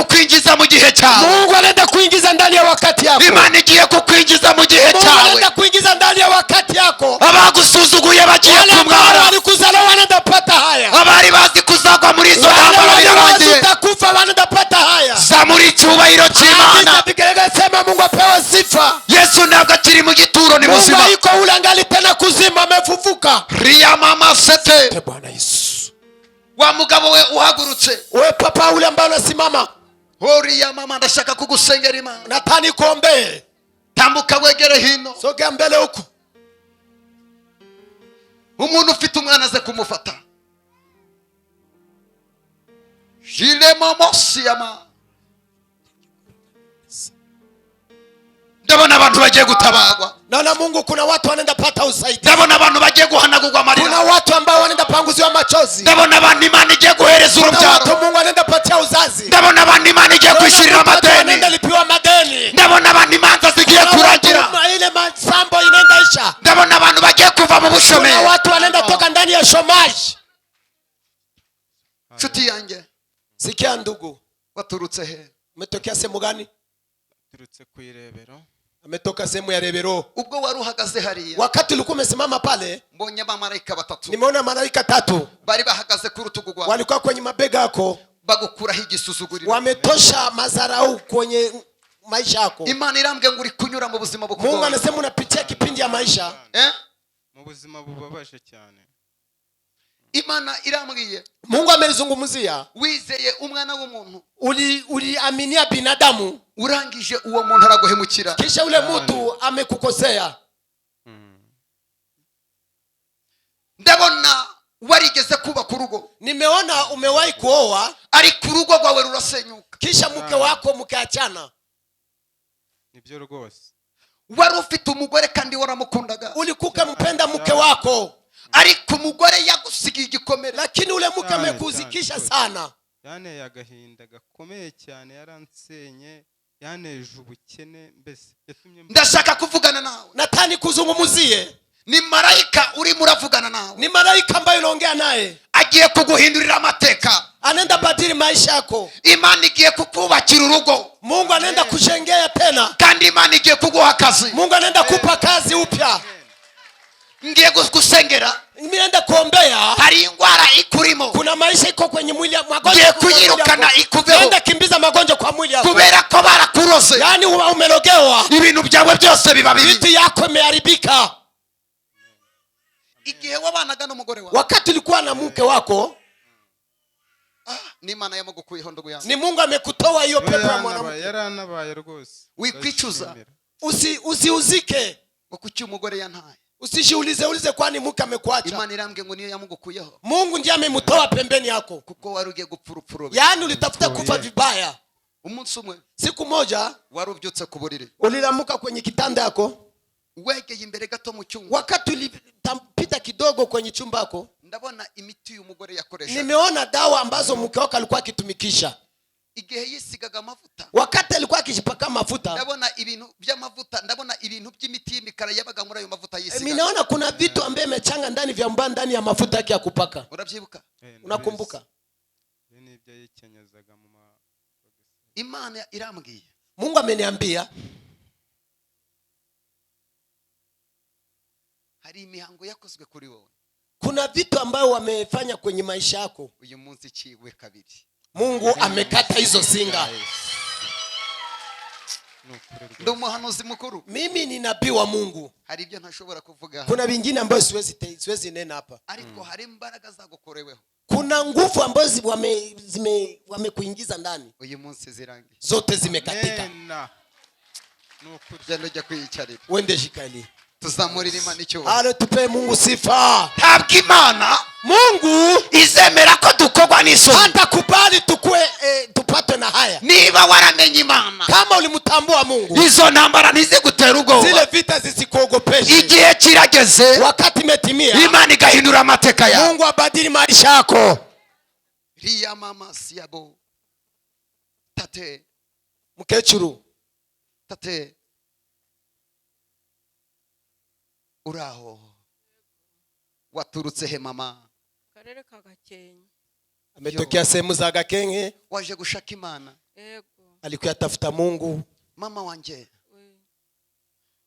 Kukwinjiza mu gihe cyawe. Mungu anaenda kuingiza ndani ya wakati yako. Imana igiye kukwinjiza mu gihe Mungu cyawe. Anaenda kuingiza ndani ya wakati yako. Abagusuzuguye bagiye Wale ambao kumwara. Walikuzala wanaenda pata haya. Abari bazi kuzagwa muri izo Wale ntambara waliowazi birarangiye. Utakufa wanaenda pata haya. Zamura icyubahiro cy'Imana. Andika vigelegele, sema Mungu apewe sifa. Yesu ntabwo akiri mu gituro, ni Mungu muzima. Haiko ule angali tena kuzima, amefufuka. Riyamama sete. E Bwana Yesu. Wa mugabo we uhagurutse. We papa ule ambaye unasimama, Horiya mama, ndashaka kugusengera Imana. Nataka nikuombee. Tambuka wegere hino. Sogea mbele huku. Umuntu ufite umwana aze kumufata jilemomosiyama. Ndabona abantu bagiye gutabagwa. Naona Mungu, kuna watu wanaenda pata usaidizi. Ndabona abantu bagiye guhanagurwa amarira. Kuna watu ambao wanaenda panguziwa machozi. Ndabona abantu Imana igiye guhereza Kuna urubyaro. Watu Mungu anaenda patia uzazi. Ndabona abantu Imana igiye Kuna kwishyurira watu amadeni. Wanaenda lipiwa madeni. Ndabona abantu imanza zigiye Kuna watu kurangira. Ile masambo inaenda isha. Ndabona abantu bagiye kuva mu Kuna bushomeri. Watu wanaenda toka ndani ya chômage. Nshuti yanjye. Sikia ndugu. Waturutse he? Umetokea sehemu gani? Turutse ku Irebero. Ametoka sehemu ya Rebero. Ubwo wari uhagaze hariya, Wakati ulikuwa umesimama pale, mbonye abamarayika batatu nimeona malaika tatu bari bahagaze ku rutugu rwawe, walikuwa kwenye mabega yako, bagukuraho igisuzuguriro. Wametosha madharau kwenye maisha yako. Imana irambwiye ngo uri kunyura mu buzima Mungu bukugoye. Anasema unapitia kipindi ya maisha. Eh? Mu buzima bubabaje cyane. Imana irambwiye, Mungu amenizungumzia. Wizeye umwana w'umuntu, Uliaminia binadamu, urangije uwo muntu araguhemukira. Kisha ule mtu amekukosea. Ndabona warigeze kubaka urugo, Nimeona umewahi kuoa, ariko urugo rwawe rurasenyuka. Kisha mke wako mkaachana. Nibyo rwose. Wari ufite umugore kandi waramukundaga, Ulikuwa ukimpenda mke wako, ariko umugore yagusigiye igikomere. Lakini ule mke Cyane, amekuzikisha cyane. Sana. Yanteye agahinda gakomeye cyane, yaransenye, yanteje ubukene, mbese yatumye Ndashaka kuvugana nawe. Nataka nikuzungumzie. Ni marayika urimo uravugana nawe. Ni malaika ambayo unaongea naye. Agiye kuguhindurira amateka. Anaenda badili maisha yako. Imana igiye kukubakira urugo. Mungu anaenda kujengea tena. Kandi Imana igiye kuguha akazi. Mungu anaenda kupa kazi upya. Ngiye gusengera. Mimi naenda kuombea. Hari indwara ikurimo. Kuna maisha iko kwenye mwili ya magonjwa Ngiye iko kwenye mwili kuyirukana yako. ikuveho. Naenda kimbiza magonjwa kwa mwili yako. Kubera ko barakuroze, Yaani umerogewa, ibintu byawe byose biba bibi. Vitu yako imeharibika. Igihe wabanaga n'umugore wawe, Wakati ulikuwa na mke wako, ah, n'Imana yamugukuyeho ndugu yanjye. Ni Mungu amekutoa hiyo pepo ya Yaranabaye, mwanamke. yaranabaye rwose. Wikwicuza. Ndashimira. Usiuzike. Ngo kuki umugore yantaye. Usijiulize ulize kwani mke amekuacha. Imana irambwiye ngo niyo yamugukuyeho, Mungu ndiye amemtoa pembeni yako. Kuko wari ugiye gupfa urupfu rubi. Yaani ulitafuta kufa vibaya. Umunsi umwe, Siku moja, wari ubyutse ku buriri, ulilamuka kwenye kitanda yako. Wegeye imbere gato mu cyumba, Wakati ulipita kidogo kwenye chumba yako, ndabona imiti uyu mugore yakoresha. Nimeona dawa ambazo mke wako alikuwa akitumikisha. Igihe yisigaga amavuta, Wakati alikuwa akijipaka mafuta, ndabona ibintu by'amavuta, ndabona ibintu by'imiti y'imikara yabaga muri ayo mavuta yisigaga. Ninaona kuna vitu ambaye imechanga ndani vya mbaa ndani ya mafuta yake ya kupaka. Urabyibuka? Eh, ndabizi. Unakumbuka? Ibi ni ibyo yikenyezaga mu ma Imana irambwiye, Mungu ameniambia, hari imihango yakozwe kuri wowe, kuna vitu ambayo wamefanya kwenye maisha yako, uyu munsi iciwe kabiri. Mungu amekata hizo singa. Ni ukuri Ndi rwose. umuhanuzi mukuru. Mimi ni nabii wa Mungu. Hari ibyo ntashobora kuvuga, Kuna vingine ambayo siwezi nena hapa. Ariko hari imbaraga zagukoreweho, Kuna nguvu ambazo wamekuingiza ndani, uyu munsi zirangiye. Zote zimekatika. Amena. Ni ukuri. Genda ujya kwiyicarira. Wende jikali. Tuzamurire Imana icyubahiro. Ale, tupe Mungu sifa. Ntabwo Imana Mungu izemera ko dukorwa n'isoni. Hatakubali tukue tupatwe na haya. Niba waramenye Imana, Kama ulimtambua Mungu, izo ntambara ntizigutera ubwoba. Zile vita zisikuogopeshe. Igihe kirageze, Wakati imetimia, Imana igahindura amateka yawe. Mungu abadili maisha yako. Riya mama siyabo tate. Mkechuru. Tate, uraho? Waturutse he mama? Karere ka Gakenke. Ametokea sehemu za Gakenke. Waje gushaka Imana? Yego. Alikuya tafuta Mungu. Mama wanjye, We.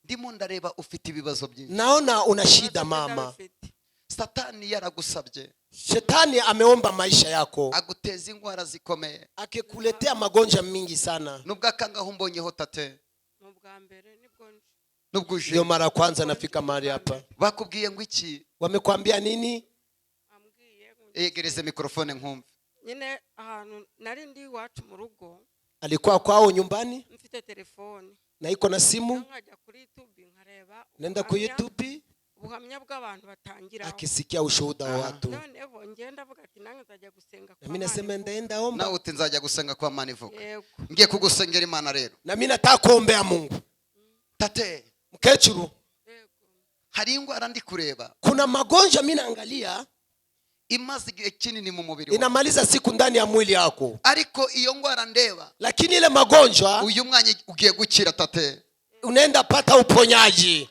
ndimo ndareba ufite ibibazo byinshi. Naona una shida, Ibibazo mama. ndabifite. Satani yaragusabye. Shetani ameomba maisha yako. Aguteza indwara zikomeye. Akikuletea magonjwa mingi sana. Nubwo akangaho umbonyeho tate? Ni ubwa mbere nibwo nje. Nubwo uje? Ndio mara ya kwanza nafika mahali hapa. Bakubwiye ngo iki? Wamekwambia nini? Ambwiye ngo Yegereze mikorofone nkumve. Nyine ahantu nari ndi iwacu mu rugo. Alikuwa kwao nyumbani. Mfite telefone. Na iko na simu. Nkajya kuri YouTube nkareba Nenda ku ubuhamya- YouTube. Ubuhamya bw'abantu batangiraho. Akisikia ushuhuda wa watu. Noneho ngenda avuga ati nange nzajya gusenga Na kwa mimi nasema Mana. ndaenda omba. Nawe uti nzajya gusenga kwa Mana ivuga. Yego. Ngiye kugusengera Imana rero. Na mimi nataka kuombea Mungu. Tate, mkecuru, Yego. hari indwara ndi kureba kuna magonjwa mimi naangalia imaze igihe kinini mu mubiri wawe. Inamaliza siku ndani ya mwili yako. Ariko iyo ndwara ndeba, Lakini ile magonjwa, uyu mwanya ugiye gukira tate. Unaenda pata uponyaji. Yego.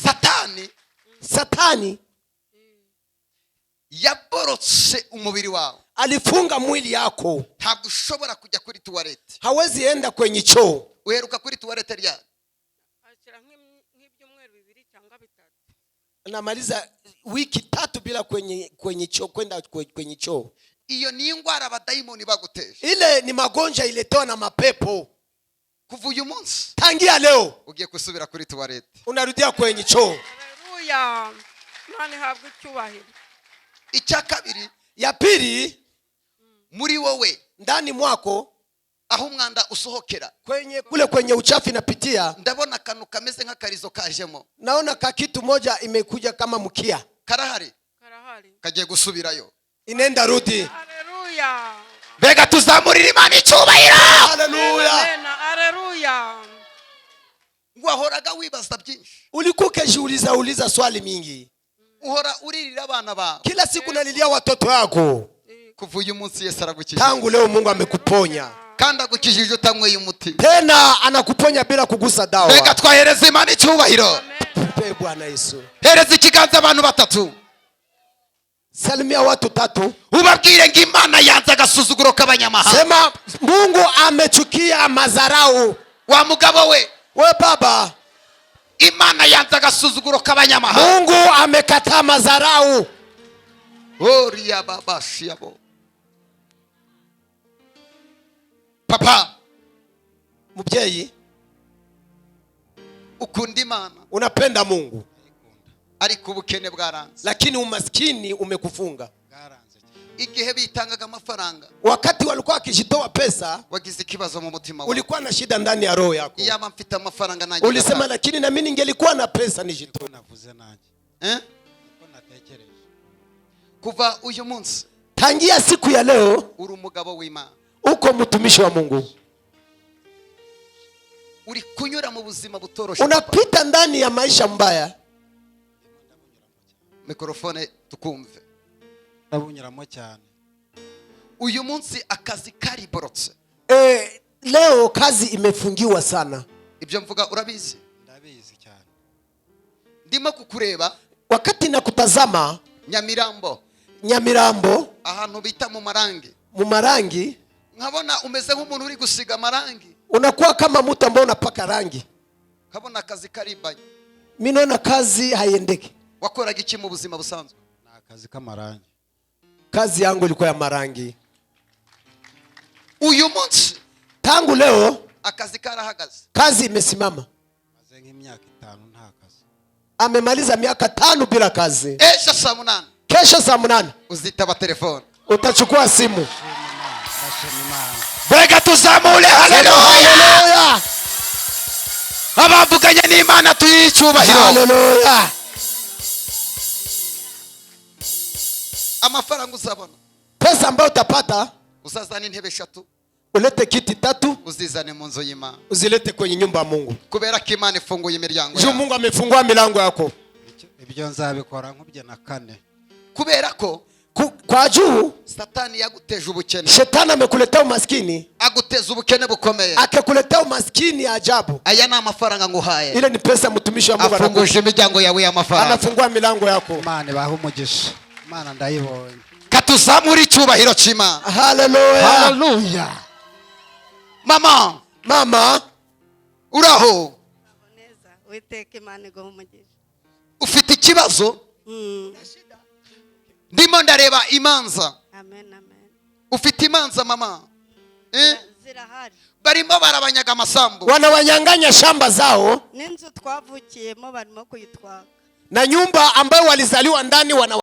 Satani Satani yaborotse umubiri wawe. Alifunga mwili yako. Ntabwo ushobora kujya kuri tuwarete. Hawezi enda kwenye choo. Uheruka kuri tuwarete ryari? Ashyira nk'ibyumweru bibiri cyangwa bitatu. Namaliza wiki 3 bila kwenye choo, kwenda kwenye choo. Iyo ni indwara abadayimoni baguteje. Ile ni magonjwa iletewa na mapepo. Kuva uyu munsi, Tangia leo, ugiye gusubira kuri tuwarete. Unarudia kwenye choo. Haleluya, Imana ihabwe icyubahiro. Icya kabiri, Ya pili, muri wowe, ndani mwako, aho umwanda usohokera, kwenye kule kwenye uchafu inapitia, ndabona akantu kameze nk'akarizo kajemo. Naona ka kitu moja imekuja kama mkia. Karahari? Karahari. Kagiye gusubirayo. Inaenda rudi. Haleluya. Mbega tuzamurira Imana icyubahiro! Haleluya. Amen, haleluya. Wahoraga wibaza byinshi. Ulikuwa ukijiuliza uliza swali mingi. Uhora uririra abana bawe. Kila siku nalilia watoto wako. Kuva uyu munsi Yesu aragukijije. Tangu leo Mungu amekuponya. Kandi agukijije utanyweye umuti. Tena anakuponya bila kugusa Mbega dawa. twahereza Imana icyubahiro! Amen. Tupe Bwana Yesu. Hereza ikiganza abantu batatu. Salimia watu tatu. Ubabwire ngo Imana yanze agasuzuguro k'abanyamahanga. Sema Mungu amechukia madharau. Wa mugabo we, We baba, Imana yanze agasuzuguro k'abanyamahanga. Mungu amekataa madharau. Oriya babashiyabo papa. Mubyeyi, Ukunda Imana, unapenda Mungu, ariko ubukene bwaranze. Lakini umaskini umekufunga. Bwaranze cyane. Igihe bitangaga amafaranga, Wakati walikuwa wakijitoa pesa, wagize ikibazo mu mutima wawe. Ulikuwa na shida ndani ya roho yako. Iyaba mfite amafaranga nanjye Ulisema, ngatanga. lakini na mimi ningelikuwa na pesa nijitoe. Niko navuze nanjye. Eh? Niko natekereje. Kuva uyu munsi, Tangia siku ya leo, uri umugabo w'Imana. Uko mtumishi wa Mungu. Uri kunyura mu buzima butoroshe papa. Unapita ndani ya maisha mbaya. Mikorofone tukumve. Ndabunyuramo cyane. Uyu munsi akazi kariborotse. Leo kazi imefungiwa sana. Ibyo mvuga urabizi? Ndabizi cyane. Ndimo kukureba. Wakati nakutazama, Nyamirambo, Nyamirambo, ahantu bita mu marangi, Mumarangi, nkabona umeze nk'umuntu uri gusiga amarangi. Unakuwa kama mtu ambao unapaka rangi. Nkabona akazi karibanye. Mi naona kazi haiendeki. Wakoraga iki mu buzima busanzwe? Ni akazi k'amarangi. Kazi yangu ilikuwa ya marangi. Uyu munsi, Tangu leo, akazi karahagaze. Kazi imesimama. Maze nk'imyaka 5 nta kazi. Amemaliza miaka 5 bila kazi. Ejo saa 8, Kesho saa 8, uzitaba telefone. Utachukua simu. Ndashima Imana, ndashima Imana. Mbega tuzamure haleluya! Haleluya! Abavuganye n'Imana tuyihe icyubahiro. Haleluya! Amafaranga uzabona, Pesa ambayo utapata, uzazana intebe eshatu, ulete kiti tatu, uzizane mu nzu y'Imana, uzilete kwenye nyumba ya Mungu. Kubera ko Imana ifunguye imiryango Juu yawe. Mungu amefungua milango yako. Ibyo nzabikora nkubye na kane. Kubera ko Kwa juu, Satani yaguteje ubukene, shetani amekuletea umaskini, aguteza ubukene bukomeye. Akakuletea umaskini ya ajabu. Aya ni amafaranga nguhaye. Ile ni pesa mtumishi wa Mungu anakupa. Afunguje imiryango yawe y'amafaranga. Anafungua milango yako. Imana ibahe umugisha, Imana ndayibonye. Katu Tuzamure icyubahiro cy'Imana. Haleluya. Haleluya. Mama. Mama. Uraho? Neza, Witeka Imana iguha umugisha. Ufite ikibazo? Ndimo ndareba imanza. Amen, amen. Ufite imanza, mama, eh? Zirahari. Barimo barabanyaga amasambu. Wanawanyanganya shamba zao. N'inzu twavukiyemo barimo kuyitwaka. Na nyumba ambayo walizaliwa ndani wana